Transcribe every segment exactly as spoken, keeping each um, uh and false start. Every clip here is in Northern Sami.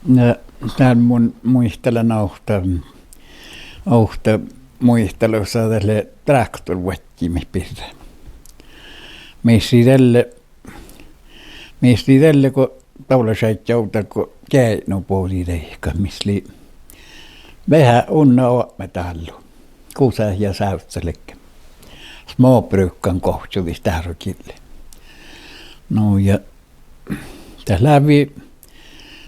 Na, dál mun muitalan ovtta, ovtta muitalusa dat lea traktorvuodjimii birra. Mis lei dalle, mis lei dalle go dološ áigge ovdal go geaidnu bođii deike, mis lei veahá unna opmedállu. Gusat ja sávzzat ledje. Småbrukan gohčodit dáro gillii. Nu ja dat lávii,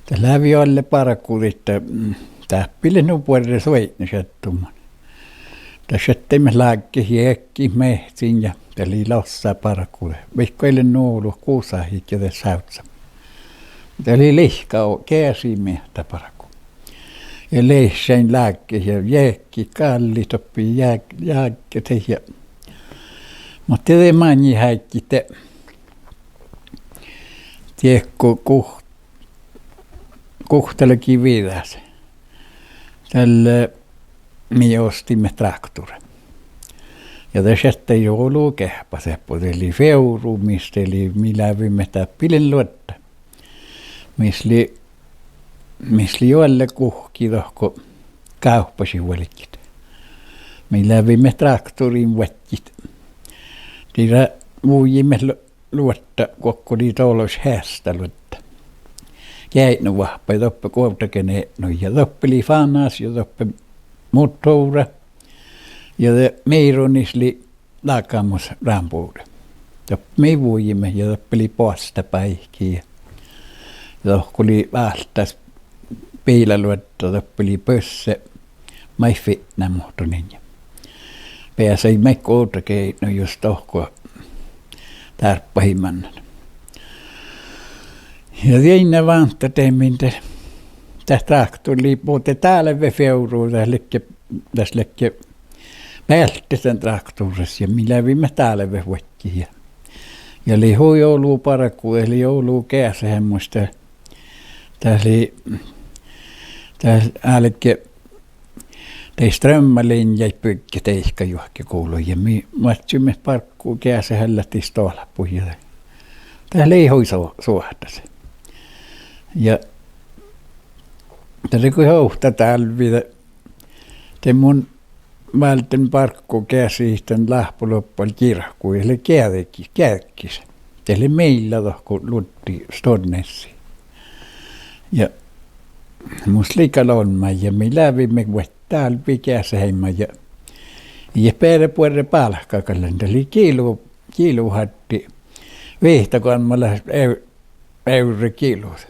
dat lávii oalle bargu dihte, mm, dáppe lei nu buorre suoidnešeaddut man. Dat šattaimet lágget ja eakkit meahccin ja dat lei lossa bargu. Vaikko ii lean nu olu gusahit ja de sávzzat. Dat lei lihka geasi miehtá bargu. Ja leššain lágget ja jeakkit gállit doppe ja, jágge de ja. Muhto de maŋŋit áiggit de diekko guht-, guhttalogi viđas. Dalle mii osttiimet traktora. Ja dat šattai olu geahppaseappot, de lei fioru, mis de lei, mii láviimet dáppe lea luodda. Mis lei, mis lei oalle guhkki dohko gávppašit vuolgit. Mii láviimet traktoriin vuodjit. Dii vujiimet lu-, luodda gokko lei dološ heastaluodda. Geaidnuvahpai doppe guovdageainnui ja doppe lei fanas ja doppe motovra. Ja de mironis lei lagamus rámbuvra. Doppe mii vujiimet ja doppe lei boastabáiki ja, ja dohko lei váltás biilaluodda, doppe lei busse maid fitná muhtumin ja beasai maid guovdageaidnui jus dohko dárbbašii mannan. Ja dieinna vánta de min de, dat traktor lei, bođii dálvefioru, dat ledje, dat ledje bealttit dan traktoras ja mii láviimet dálvevuodjit ja, ja lei hui olu bargu, dat lei olu geaseheaddus, dat lei, dat álge de strømmalinjaid bygge deike juohke guvlui ja mii oaččuimet barggu geasehallat dis stoalppuid ja dat lei hui su-, suohtas. Ja dat lei go ovtta dálvvi de, de mun válden barggu geasehit dan Láhpoluoppal girku, ja lei geađgi-, geađgis. Dat lei miilla dohko luddii Stordnesi. Ja mus lei gal olmmái ja mii láviimet vuot-, dálvvi geaseheaimma ja, ja beare buorre bálkká gal dan, dat lei gilu, gilu hádde, vihttagoalmmolaš eu-, euro gilus.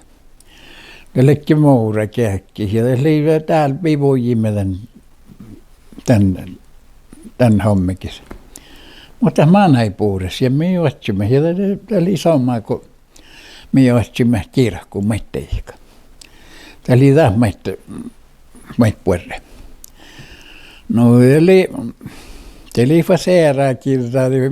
Dat ledje muora geađggi ja dat lei dálvvi vujiimet dan, dan, dan hommelgis. Muhto manai bures ja mii oaččuimet ja dat, dat lei somá go mii oaččuimet girku maid deike. Dat lei dat maid, maid buorre. Nu de lei, de lei fas eará girda de,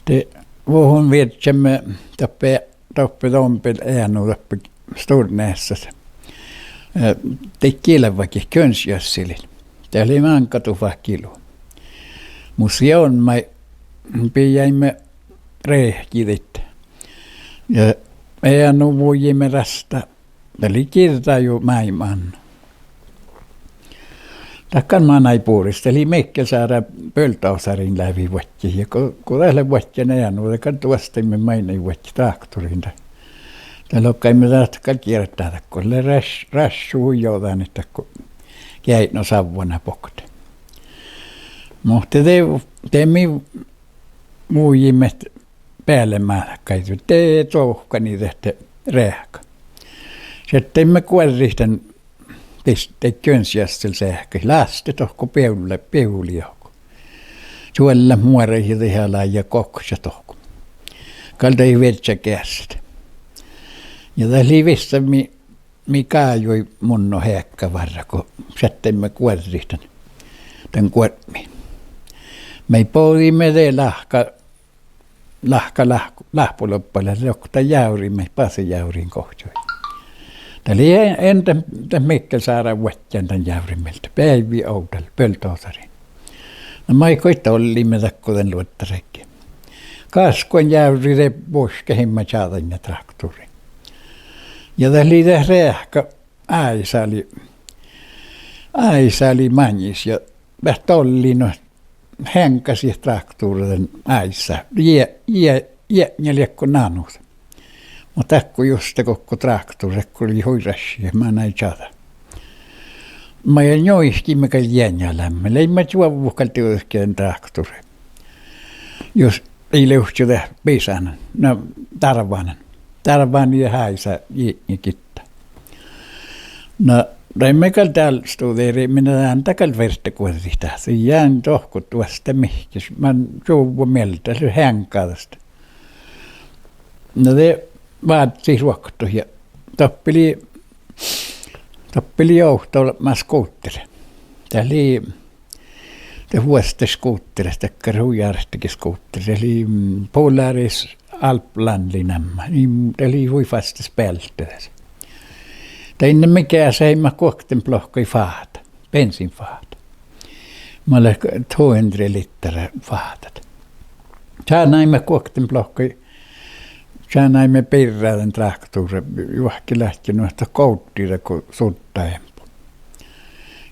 de vuhon viežžaime doppe, doppe dombbe eanu doppe Stordnessas. Eh, de gilvagit kjønnsgjødselit. Dat lei máŋgga duhát gilu. Mus lei olmmái, bijaimet rehkidit. Ja eanu vujiimet rastá. Dat lei girda juo máilmmi. Dat gal manai bures, dat lei Mikkelsárá bulldosarin lávii vuodjit ja go, go dat lea vuodján eanu, de gal duostaimet maid vuodjit traktoriin dat. Dat loggaimet dat gal gierda dakko lea ráš-, ráššui jođánit dakko geaidnu sávvana bokte. Muhto de, de mii vujiimet beale mátkái, de duhkanii dahje reahka. Šattaimet guorrit dan, de, de kjønnsgjødselseahkái, lástet dohko bivla-, bivlii dohko. Čuollat muoraid ja de ala ja gokšat dohko. Gal daid viežžat geasset. Ja dat lei vissa mii, mii gájui munno heakka várra go šattaimet guorrit dan, dan guorpmi. Mii bođiimet de lahka, lahka, láhk-, Láhpoluoppal lei okta jávri maid basejávrin gohčodii. Dat lei en-, en dat, dat Mikkelsárá vuodján dan jávri mielde, beaivvi ovdal bulldosarin. Na maid goit dolliimet dakko dan luottareggi. Gaskkuhan jávri de vuškkahii maid čađain traktoriin. Ja dat lei dat reahka, áisa lei, áisa lei maŋis ja dat doalai nu heaŋgásii traktora dan áissá, jie-, jie-, jietnje lei go nanus. Muhto dakko juste gokko traktor, dakko lei hui rašši, manai čađa. Maid njuikiime gal jienjá leamen, leimmet čuovvut gal dieđusge dan traktorii. Jus ii livčču de bisánan, na, dárvvanan. Dárvvánii áisa jietnje gitta. Na, de mii gal dál studerimii, na, dán dat gal ferteguođđit dat, ja dohko vuosttaš mihkkege, man čuovvu mielde, dat lei heaŋgádus. Na de vázzit ruoktot ja doppe lei, doppe lei ovtta olbmá skúter. Dat lei, dat vuosttaš skúter, dakkár hui ártege skúter, dat lei, mm, Polaris Alpine lei namma. Ii, dat lei hui fástes bealde das. Dainna mii geasaheimet guoktenbohccái fáhta, bensiinfáhta. Mat leat två hundre liter fáhtat. Čánnaimet guoktenbohccái, čánnaimet birra dan traktora, juohke ládje nu ahte govddida go sudda eambbo.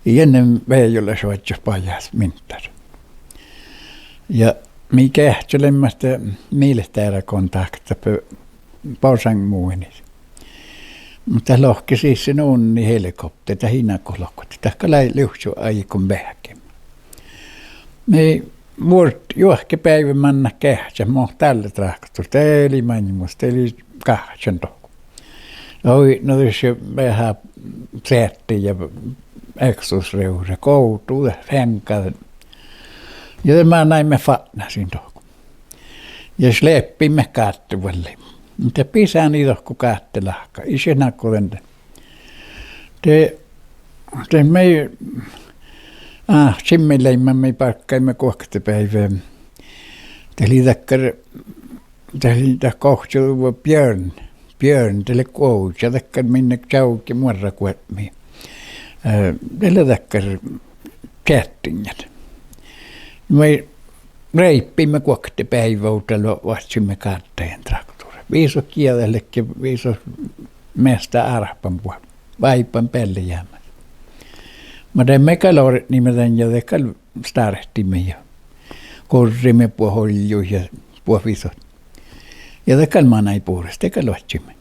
Ii eadnán vejolašvuožžut bajás minnát. Ja mii geahččaleimmet ahte militeara kontakta boařáin muinis. Muhto dat lohke sissan unni helikopter, dat ii nagot lohkat, dat gal lei livčču áiggun veahkkin. Mii vuort juohke beaivve mannat geahččat, mo dalle traktor, de lei maŋimus, de lei gáhčan dohko. Oi, na dušše veahá seatte ja eksosrevre, govdu dat heaŋgá. Ja de manaimet fatnasiin dohko. Ja sleppiimet gádde vuollái. Muhto bisánii dohko gádde lahka, ii šat nagodin de. De, de mii, ah, čimmiid leimmet, mii bargaimet guoktebeaivvi. Dat lei dakkár, dat lei dat gohčoduvvo Bjørn, Bjørn, dat lea guovža, dakkár minne čavge muorraguopmi. Eh, dat lea dakkár čeattinnjat. Mii reipiimet guoktebeaivvi ovdal, oaččuimet gáddet traktora. Visot gieđat ledje, visot measta árpan buot, váiban beallejámas. Muhto de mii gal ordniimet dan ja de gal stártiimet ja gurriimet buot olju ja buot visot. Ja de gal manai bures, de gal oaččuimet.